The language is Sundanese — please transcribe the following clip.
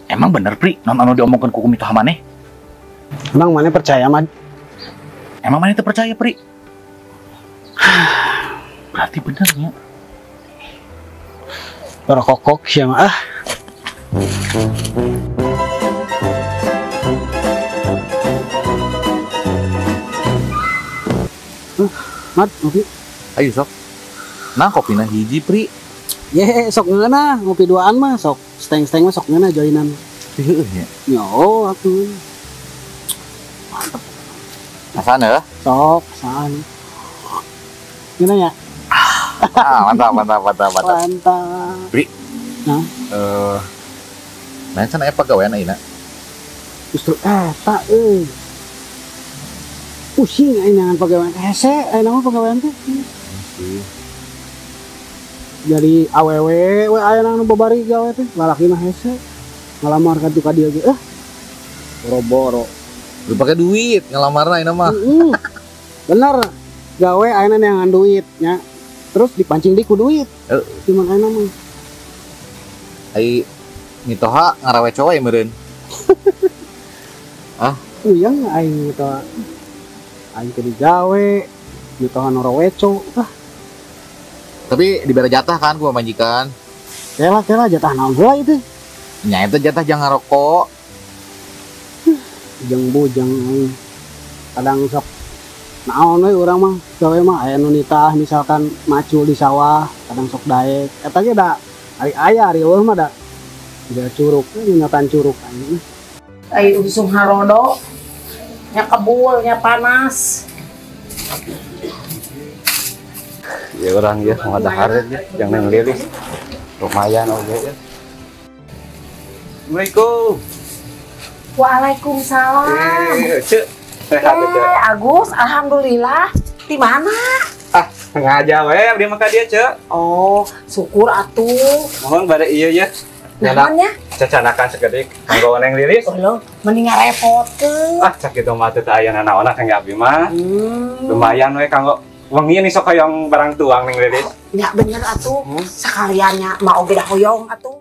Emang bener Pri, non anu diomongkeun ku mitoha maneh? Emang maneh percaya, Mad? Emang maneh teu percaya, Pri? Berarti bener nya. Berkokok sia mah ah. Mat, ngopi. Ayo sok. Nah, kopina hiji, Pri. Ye, sok ngeunah, ngopi duaan mah sok. Steng-steng mah sok ngeunah joinan. Heueuh nya. Yo, atuh. Mantep. Asaan ya? Sok, asaan. Ngeunah ya? Ah, mantap, mantap, mantap, mantap. Mantap. Pri. Nah. Nah, can aya pagawean ayeuna. Justru eta euy. Pusing aing neangan pagawean hese, ayeuna mah pagawean teh. Jadi awewe we aya nu babari gawe teh, lalaki mah hese. Ngalamar ka ka dieu ge ah. Boro-boro. Lu pake duit ngelamarna ayeuna mah. Bener. Gawe ayeuna neangan duit nya. Terus dipancing di ku duit. Cuman ayeuna mah. Ai mitoha ngarawe cowe meureun. Ah, uyang aing mitoha. Aing teh digawe, mitoha noroweco ah. Tapi dibere jatah kan ku pamajikan. Kela kela jatah naon heula itu? Nya eta jatah jangan ngarokok. Jeung bujang aing. Kadang sok naon we urang mah gawe mah aya nu nitah misalkan macul di sawah, kadang sok daek. Eta ge da ari aya ari eueuh mah da. Jiga curug, nyatan curug anjing. Ai usum harodo nya kebul nya panas. Ya orang ya mau dahar ya, jangan ngelilis. Lumayan oge ya. Assalamualaikum. Waalaikumsalam. Cek. Sehat Cek. Agus, alhamdulillah. Di mana? Ah, sengaja we abdi mah ka dieu, Cek. Oh, syukur atuh. Mohon bade ieu ya. Naonnya? Cacanakan sekedik kanggo Neng Lilis. Oh lho, mending ngarepotkeun. Ah, sakitu mah teu aya nanaonan kangge abdi mah. Lumayan we kanggo wengi nih sok hoyong barang tuang Neng Lilis. Ya bener atuh. Sekaliannya mah oge da hoyong atuh.